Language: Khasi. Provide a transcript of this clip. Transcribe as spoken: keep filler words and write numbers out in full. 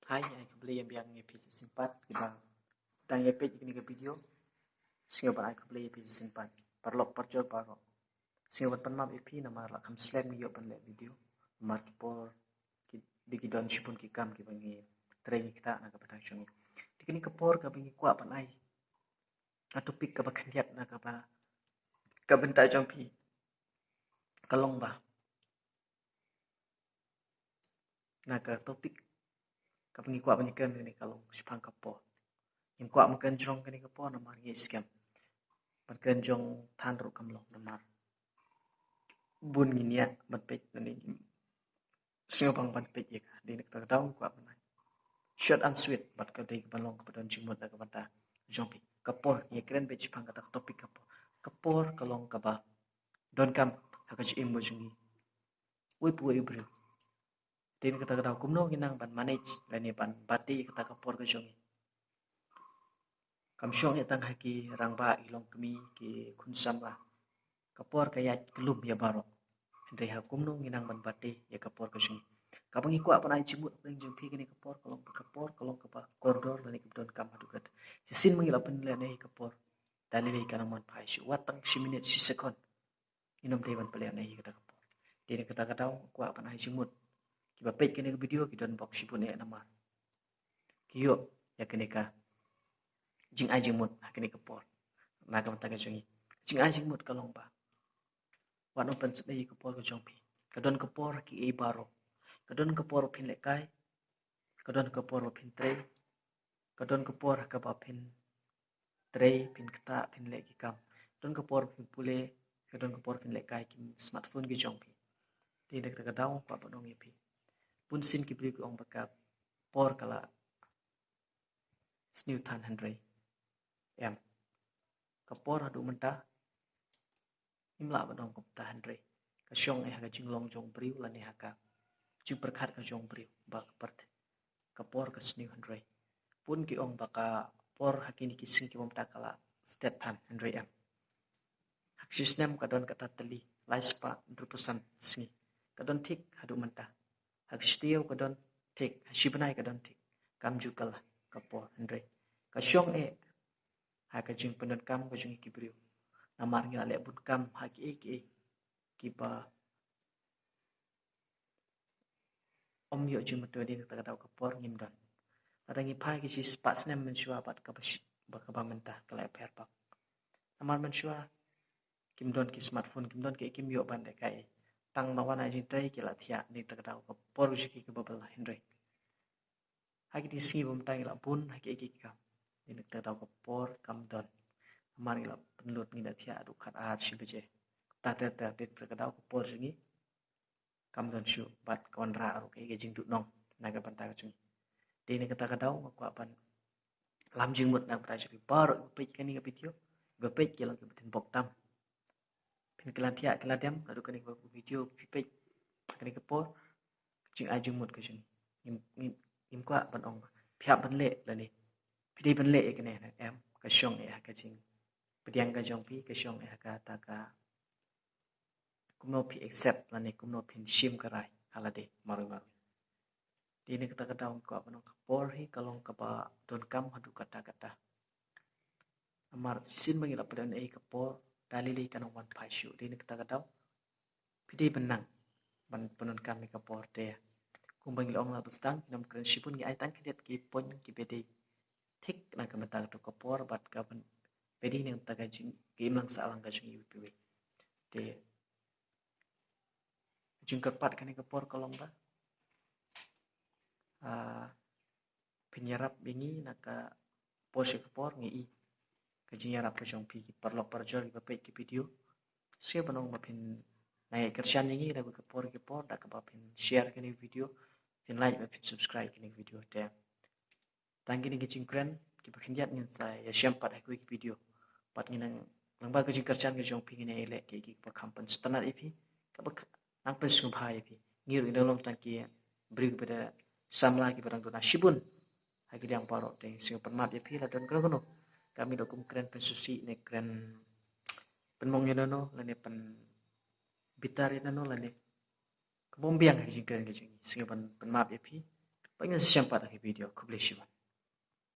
Hai, ai khublei ïa biang ïa phi sa shisien pat kiba dang ïa peit ïa kane ka video. Sngewbha ai khublei ïa phi sa shisien pat. Paralok parajor baroh, sngewbha pan map ïa phi namar la kham slem ngi ïoh ban leh video. Namar ki por ki, dei ki don shibun ki kam kiba ngi trei ngi ktah na ka bynta jong ngi. Te kane ka por kaba ngi kwah ban ai ka topic kaba khyndiat na kaba, ka bynta jong phi ka long ba, na ka topic kaba ngi kwah ban ïakren kane ka long shaphang ka por. Ngim kwah ban kren jrong kane ka por namar ngi skhem. Ban kren jrong than ruh kam long namar bun ngi ïa ban peit, ngi sngewbang ban peit ïa ka. Dei na kata ka daw ngi kwah ban ai short and sweet bad ka dei kaba long kaba don jingmut na ka bynta jong phi. Ka por, ngi kren beit shaphang kata ka topic ka por. Ka por ka long kaba donkam ha ka jingim ka jong ngi. Uwei pa uwei u briew. Te na kata ka daw kumno ngi nang ban manage lane ban bate kata ka por ka jong ngi. Kam shong ïa tang ha ki rangbah, ki longkmie, ki khun samla. Ka por ka ïaid kyllum ïa baroh. Hynrei ha kumno ngi nang ban bate ïa ka por ka jong ngi. Kaba ngi kwah ban ai jingmut ha pdeng jong phi kane ka por ka long ba ka por ka long kaba kordor lane kaba donkam haduh katta. Shisien ma ngi la pynlehnoh ïa ka por, da lei lei ka nang man phai shuh, wat tang shi minit shi second. Ngin ym dei ban pynlehnoh ïa kata ka por. Te na kata ka daw kwah ban ai jingmut. Kiba peit kane ka video ki don bok shibun eh namar ki ïoh ïa kane ka jingai jingmut ha kane ka por. Na ka bynta ka jong ngi, jingai jingmut ka long ba wat nym pynsep ïa ka por ka jong phi. Ka don ka por ha kiei baroh. Ka don ka por ba phin lehkai. Ka don ka por ba phin trei. Ka don ka por ha kaba phin trei, phin ktah, phin leh ki kam. Ka don ka por phin pule, ka don ka por phin lehkai ki smartphone ki jong phi. Te na kata ka daw kwah ban ong ïa phi. Bunsien ki briew ki ong ba ka por ka la sniew than, hynrei em. Ka por haduh mynta ngim lah ban ong kumta, hynrei ka shong eh ha ka jinglong jong u briew lane ha ka jingpyrkhat ka jong u briew ba ka por, ka por ka sniew, hynrei bun ki ong ba ka por ha kine ki sngi ki bym ta ka la stet than, hynrei em. Ha ka shi snem ka don kata tylli lai spah hynriewphew san sngi. Ka don thik haduh mynta. Ha ka shi taïew ka don thik, ha shi bnai ka don thik. Kam ju kylla ka por, hynrei ka shong eh ha ka jingpyndonkam ka jong ngi ki briew. Namar ngi la leh bun kam ha kiei kiei kiba ym ïoh jingmyntoi. Dei na kata ka daw ka por ngim don. Lada ngi phai ki shi spah snem mynshuwa bad kaba shi, bad kaba mynta ka la pher bak. Namar mynshuwa kim don ki smartphone, kim don ki, kim ïoh ban lehkai. Tang ba wan ai jingtrei ki la thiah. Dei na kata ka daw ka por jong ki kaba bylla, hynrei ha kine ki sngi bym ta ngi la bun ha kiei kiei ki kam. Dei na kata ka daw ka por kam don. Namar ngi la pynlut, ngi la thiah haduh khatar shi baje. Ter ter ter, dei na kata ka daw ka por jong ngi kam don shuh bad ka wanrah ruh kaei ka jingduhnong na ka bynta ka jong ngi. Dei na kata ka daw nga kwah ban lam jingmut na ka bynta jong phi baroh kiba peit kane ka video, kiba peit ki long kiba don bok tam. Phin kylla thiah kylla dem naduh kane ka video phi peit kane ka por. Ka jingai jingmut ka jong ngi, ngim, ngim, ngim kwah ban ong ba phi hap ban leh lane phi dei ban leh ïa kane, em. Ka shong eh ha ka jingpdiang ka jong phi, ka shong eh ha kata ka kumno phi accept lane kumno phin shim ka rai ha lade marwei marwei. Dei na kata ka daw nga kwah ban ong ka por hi ka long kaba donkam haduh katta katta. Namar shisien ma ngi la pynlehnoh ïa ka por, da lei lei ka nang wan phai shuh. Dei na kata ka daw phi dei ban nang ban pyndonkam ïa ka por. Te kumba ngi la ong la ba sdang, ngim kren shibun, ngi ai tang khyndiat ki point kiba dei thik na ka bynta kato ka por bad ka byn, ba dei na ka bynta ka jing, ka imlang sahlang ka jong ngi iwei pa iwei. Te ka jingkyrpad kane ka por ka long ba, ah, phin ïarap ïa ngi na ka por sha ka por, ngi i ka jingïarap ka jong phi ki paralok parajor kiba peit ki video. Sngewbha ban ong ba phin nang ïa kyrshan ïa ngi na ka por ki por da kaba phin share kane ka video, phin like bad phin subscribe kane ka video. Te tang kine ki jingkren kiba khyndiat, ngin sa ïashem pat ha kawei ka video. Bad ngin nang, lyngba ka jingkyrshan ka jong phi ngin ïa leh kiei kiei kiba kham pynsngewtynnat ïa phi, kaba nang pynsngewbha ïa phi. Ngi ruh ngi dang long tang ki briew kiba da samla kiba dang duna shibun ha ki liang baroh. Te sngewbha ban map ïa phi lada don kano kano kam ngi da kum kren pynsngewsih ne kren pynmong ïa nano lane pynbitar ïa nano lane ka bym biang ha ka jingkren ka jong ngi. Sngewbha ban map ïa phi. Ba ngin sa ïashem pat ha ki video. Khublei shibun.